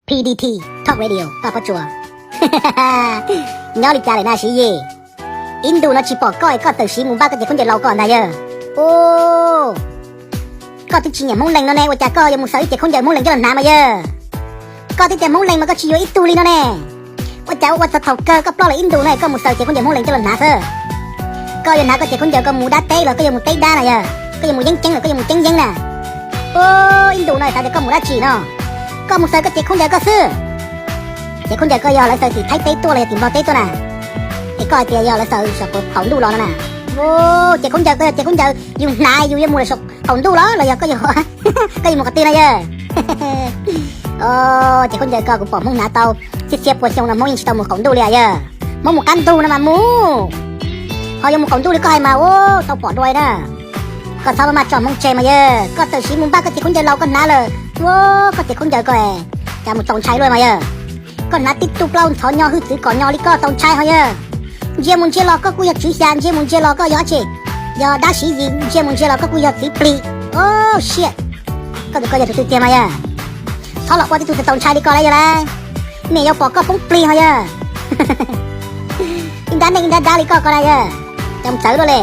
P D T Talk Radio, Paj Pob Tsuas. Nyob li cas lawm na Siv Yis? Ib ntus no tsis pom koj es koj txawm siv mus npaj koj cev khaub ncaws laus koj ntag yawg. Koj twb tsis nyiam Hmoob Lees no ne, ua cas koj yuav mus xaws ib cev khaub ncaws Hmoob Lees coj los hnav mas yawg? Koj twb tias Hmoob Lees mas koj tsis yuav ib tug li no ne. Ua cas ua txog thaum kawg koj ploj lawm ib ntus no koj mus xaws cev khaub ncaws Hmoob Lees coj los hnav xwb? Koj yuav hnav koj cev khaub ncaws koj mus dab teb los koj yuav mus teb dab na yawg? Koj yuav mus yeeb ceeb los koj yuav mus ceeb yeeb na? Ib ntus no xav tias koj mus dab tsi no? Koj mus xaws koj cev khaub ncaws koj xwb. Cev khaub ncaws koj yog lawv xaws tim Thaib teb tuaj los yog tim Nplog teb tuaj na? Es koj hais tias yog lawv xaws saum qaum ntuj los no na? Cev khaub ncaws koj yog cev khaub ncaws yus hnav yus yuav mus lawm saum qaum ntuj los los yog koj yuav, koj yuav mus qhov twg no yawg? Cev khaub ncaws koj kuv pom Hmoob hnav tau txhiab txhiab pua xyoo no Hmoob yeej tsis tau mus qaum ntuj li yawg. Hmoob mus qab ntug no mas mus. Ho yuav mus qaum ntuj li koj hais mas ua tau pom dua na. Koj txhob maj maj tso Hmoob tseg mas yawg, koj txawm siv mus npaj koj cev khaub ncaws laus koj hnav lawm. Ua koj cev khaub ncaws koj cas mus txaus ntshai luaj mas yawg. Koj hnav tib tug plaub ntxhov nyo hwj txwv kom nyo li koj txaus ntshai ho yawg. Ntsia mus ntsia los koj kuj yog tswv xya, ntsia mus ntsia los koj yog dab tsi? Yog dab Siv Yis, ntsia mus ntsia los koj kuj yog txiv plig. Oh shit. Koj tus koj yog tus twg tiag mas yawg? Txhob los ua tib tug txaus ntshai li koj lawm yawg lauj. Niam yau pom koj poob plig ho yawg. Ib nrab neej ib nrab dab li koj ko na yawg, cas mus txawv luaj li.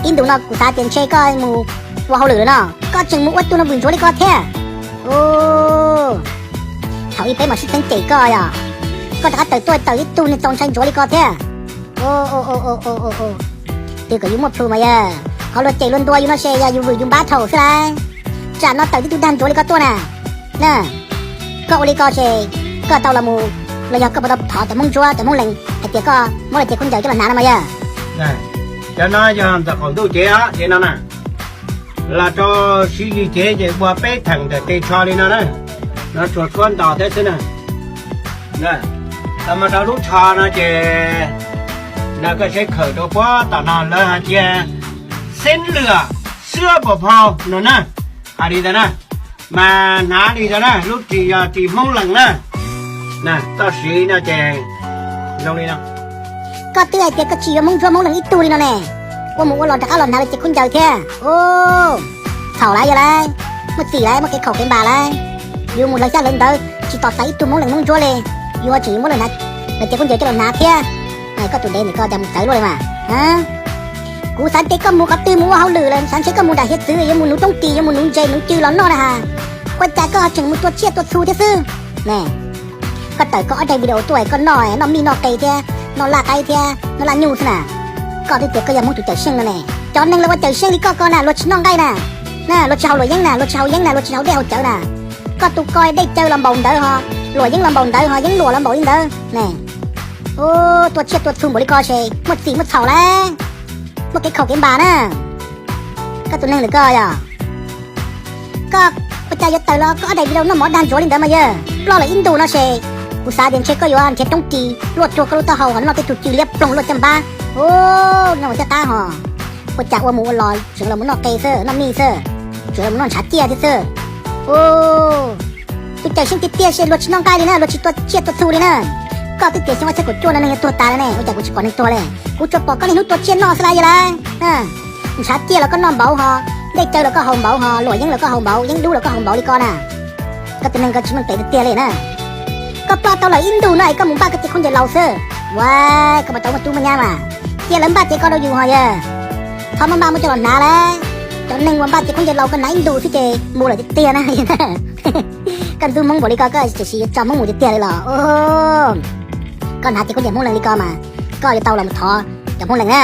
Ib ntus no kuv xav tias ntshe koj mus ua hauj lwm lawm no, koj tseem mus ua tug no vwm ntsuav li ko thiab. Thaum ub peb mam sib txeeb cem koj yog koj rov qab tawm tuaj tawm ib tug niag txaus ntshai ntsuav li ko thiab. Twb kom yus muaj plhu mas yawg, qhov luag cem luag ntuas yus no ces yog yus vwm yus npab thaum xwb lauj. Tsam no tawm tib tug dag ntsuav li koj tuaj na. Na, koj ua li ko ces koj tau los mus, los yog koj puas tau thov cov Hmoob Ntsuab cov Hmoob Lees hais tias koj muab lawv cev khaub ncaws coj los hnav no mas yawg? Cov no yog ntawm qaum ntuj cev os, cev no na. Los rau Siv Yis cev ces ua peb theem ntawm tes tsho li no na. No tsuas tshuab ntos thiab xwb na. Los mus rau lub tsho no ces, no koj saib khawm rau puag tom no lawv hais tias xeeb lwam xwab pos phau no na. Hais li ntawd na, mas hnav li ntawd na, lub ris yog ris Hmoob Lees na. Txoj siv no ces zoo li no. Koj twb hais tias koj tsis yuav Hmoob Ntsuab Hmoob Lees ib tug li no ne, ua mus ua los rov qab los hnav lawv cev khaub ncaws thiab. Txhaum lawm yawg lauj, muaj txim lawm, muaj kev khaum kev npam lawm. Yus mus hlawv xyab hlawv ntawv tsis tos xaiv ib tug Hmoob Lees Hmoob Ntsuab li, yuav tseem yuav muab lawv cev khaub ncaws coj los hnav thiab. Koj tus dev ntawm koj cas mus txawv luaj li mas. Kuv xav tias koj mus qhov twg mus ua hauj lwm lawm, xav ntshe koj mus nram hiav txwv yuav mus nuv roob ris yuav mus nuv ntses nuv cw los noj na has, ua cas koj tseem mus tua tsiaj tua txhu thiab xwb ne? Koj tawm koj ob daim video tuaj koj noj noj mij noj qe thiab noj laj qaib thiab noj laj nyuj xwb na. Koj twb tias koj yog Hmoob tus cawm seej no ne. Cov neeg los ua cawm seej li koj ko na luag tsis noj nqaij na, na luag tsis haus luam yeeb na, luag tsis haus yeeb na, luag tsis haus dej haus cawv na. Koj tus ko dej cawv los npaum ntawd ho, luam yeeb los npaum ntawd ho, yeeb luam los npaum li ntawd ne. Ua tua tsiaj tua txhu npaum li ko ces muaj txim muaj txhaum lawm, muaj kev khaum kev npam na. Koj tus neeg ntawm koj yog, koj ua cas yuav tawm los koj ob daim video noj mov dag ntsuav li ntawd mas yawg? Ploj lawm ib ntus no ces kuv xav tias ntshe koj yuav nrhiav roob ris luaj cuag koj lub taub hau ho noj tej tug cw liab ploog luaj caj npab. Ua noj ua thiaj qab ho, ua cas ua mus ua los tseem los mus noj qe xwb, noj mij xwb, tseem los mus noj ntshav ciaj thiab xwb. Tus cawm seej tiag tiag ces luag tsis noj nqaij li na, luag tsis tua tsiaj tua txhu li na. Koj twb tias xyoo ob txhiab kaum cuaj no neeg yuav tuag tas li ne, ua cas kuv tsis pom neeg tuag li? Kuv tsuas pom koj niaj hnub tua tsiaj noj xwb lauj yawg lauj. Ntshav ciaj los koj noj npaum ho, dej cawv los koj haus npaum ho, luam yeeb los koj haus npaum, yeeb dub los koj haus npaum li ko na. Koj tus neeg koj tsis meej pem tiag tiag li na. Koj ploj tau lawm ib ntus no es koj mus npaj koj cev khaub ncaws laus xwb. Ua, koj puas tau muaj tub muaj nyab mas, cia lawv npaj cev ko rau yus ho yawg. Txhob maj maj muab coj los hnav lawm. Cov neeg uas npaj cev khaub ncaws laus koj hnav ib ntus xwb ces mus lawm tiag tiag na. Koj ntxub Hmoob npaum li ko koj tiam sis yuav tso Hmoob mus tiag tiag li los? Koj hnav cev khaub ncaws Hmoob Lees li ko mas koj yuav tau los thov cov Hmoob Lees na.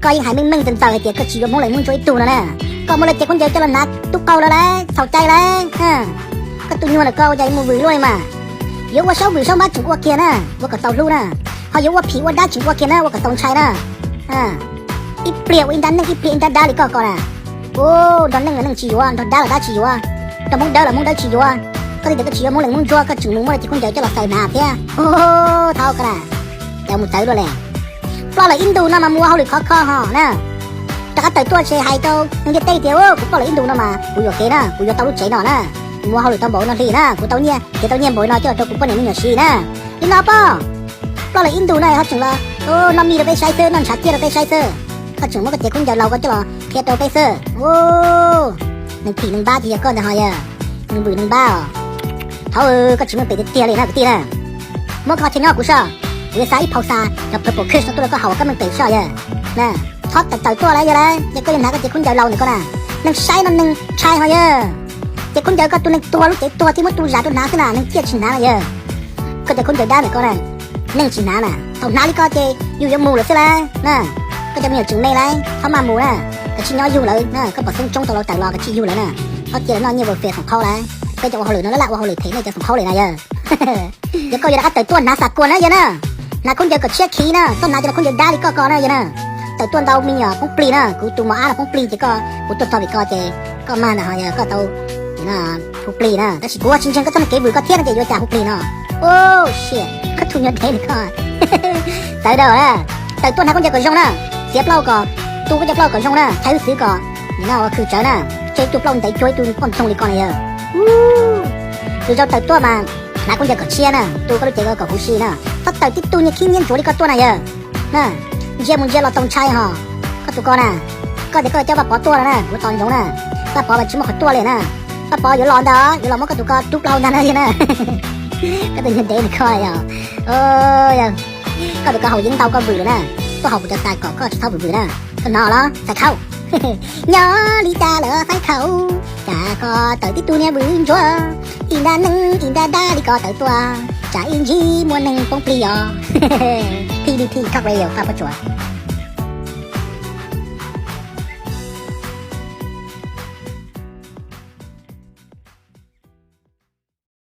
Koj yeej hais meej meej ntxaws ntxaws hais tias koj tsis yuav Hmoob Lees Hmoob Ntsuab ib tug no na. Koj muab lawv cev khaub ncaws coj los hnav tub qaug lawm lauj, txhaum cai lawm. Koj tus nyuag ntawm koj ua cas yuav mus vwm luaj li mas. Yuav ua saub vwm saub npab tseem ua kiag na, ua kom tau hlub na. Ho yuav ua phim ua dab tseem ua kiag na, ua kom tau ntshai na. Ib pliag ua ib nrab neej ib pliag ib nrab dab li koj ko na. Ua, nrog neej los neej tsis yuav, nrog dab los dab tsis yuav, nrog Hmoob dawb los Hmoob dawb tsis yuav. Koj twb tias koj tsis yuav Hmoob Lees Hmoob Ntsuab koj tseem mus muab lawv cev khaub ncaws coj los xaws hnav thiab. Thaub koj na, cas mus txawv luaj li. Ploj lawm ib ntus no mas mus ua hauj lwm khov kho ho na. Rov qab tawm tuaj ces hais rau neeg ntiaj teb tias kuv ploj lawm ib ntus no mas kuv yuam kev na, kuv yuav tau lub tsev no na, kuv mus ua hauj lwm tau npaum no hli na, kuv tau nyiaj, kuv tau nyiaj npaum no coj los rau kuv poj niam me nyuam siv na. Li no poj, ploj lawm ib ntus no ho tseem los noj mij rau peb saib xwb, noj ntshav ciaj rau peb saib xwb. Koj tseem muab koj cev khaub ncaws laus koj coj los qhia rau peb xwb. Neeg phim neeg npab ces yog koj ntag ho yawg, neeg vwm neeg npab os. Thaum koj tsis meej pem tiag tiag li na kwv tij na, muab koj chaw nyob kuv soj, kuv yuav xa ib phau xa cov purple kush no tuaj rau koj haus koj meej pem soj yawg. Txhob tawm tawm tuaj lawm yawg lawm, ces koj yuav hnav koj cev khaub ncaws laus ntawm koj na. Neeg saib no neeg ntshai ho yawg. Cev khaub ncaws koj tus neeg tuag lub cev tuag thiab muab tu zam tuaj hnav xwb na, neeg ciaj tsis hnav na yawg. Koj cov khaub ncaws dab ntawm koj na, neeg tsis hnav na, thaum hnav li koj ces yus yuav mus lawm xwb lawm na. Koj cov me nyuam tseem me lawm txhob maj mus na, koj tsis nyob yug lawm na, koj pom xeeb tsoob tau laus tawm los koj tsis yug lawm na. Txhob cia li noj nyiaj ua fes foom qhaub lawm. Peb cov ua hauj lwm no laj laj ua hauj lwm them nej cov foom qhaub li na yawg. Yog koj yuav rov qab tawm tuaj hnav xa kua na yawg na, hnav khaub ncaws kom tshiab khiv na, txhob hnav cov khaub ncaws dab li koj ko na yawg na. Tawm tuaj ntau me nyuam poob plig na, kuv tus mos ab los poob plig ces koj, kuv tuaj txog vim koj ces koj mag ntawd ho yog koj tau hu plig na, tab sis kuv tsis ntseeg koj txoj kev vwm koj thiab no ces yuav cas hu plig no. Ub, siab koj tus nyuag dev li koj. Txawv dab na, tawm tuaj hnav khaub ncaws kom zoo na, txiav plaub kom, tu koj cov plaub kom zoo na, thaij wb xwv kom nim no ua khwv tsawv na, tseg ib tug plaub ntev cuag ib tug poj ntxoog li koj na yawg. Lwm zaus tawm tuaj mas hnav khaub ncaws kom tshiab na, tu koj lub cev kom huv si na, txhob tawm tib tug niag khib nyiab ntsuav li koj tuaj na yawg. Na, ntsia mus ntsia los txaus ntshai ho. Koj tus ko na, koj tias koj coj Vaj Pov tuaj no na, kuv tos ntsoov na, Vaj Pov mas tsis muaj qhov tuaj li na. Vaj Pov yuav los ntag, yuav los muab koj tus ko rub plaub ntag na yawg na. Koj tus nyuag dev li koj yog, koj tus ko haus yeeb ntau koj vwm lawm na, tuaj haus kuv cov xais kom koj tsis txhob vwm vwm na. Koj hnov los xais khaub? Nyob li cas lawm xais khaub, cas koj tawm tib tug niag vwm ntsuav, ib nrab neeg ib nrab dab li koj tawm tuaj, tsam ib ntsis muaj neeg poob plig os. P D T Talk Radio paj pob tsuas.